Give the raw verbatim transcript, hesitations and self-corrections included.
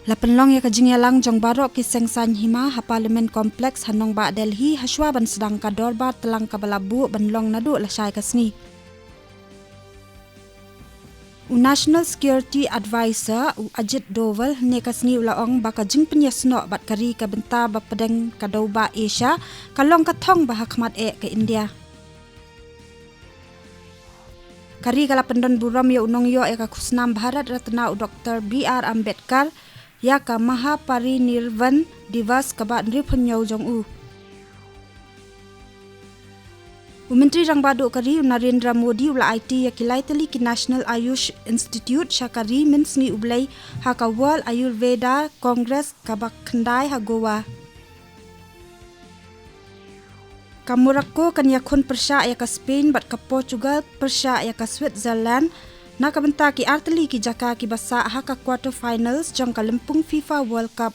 La pynlong ïa ka jingïalang jong baroh ki seng saiñ hima ha Parliament Complex ha nongbah Delhi, hashwa ban sdang ka dorbar tlang kaba la buh ban long naduh lashai ka sngi. U National Security Advisor, u Ajit Doval, hynne ka sngi u la ong ba ka jingpynïasnoh bad ka ri ka bynta ba pdeng ka dewbah Asia ka long ka thong ba ha khmat eh ka India. Ka ri ka la pyndon burom ïa u nongïoh ïa ka khusnam Bharat Ratna, u Doktor B R Ambedkar, ïa ka Mahaparinirvan Diwas kaba hynriewphew hynñiew jong u. U Myntri Rangbah Duh ka ri, u Narendra Modi, u la aiti ïa ki lai tylli ki National Ayush Institute sha ka ri mynsngi U Blei ha ka World Ayurveda Congress kaba khyndai ha Goa. Ka Morocco kan ïakhun pyrshah ïa ka Spain bad ka Portugal pyrshah ïa ka Switzerland na ka bynta ki ar tylli ki jaka kiba sah ha ka quarter finals jong ka lympung FIFA World Cup.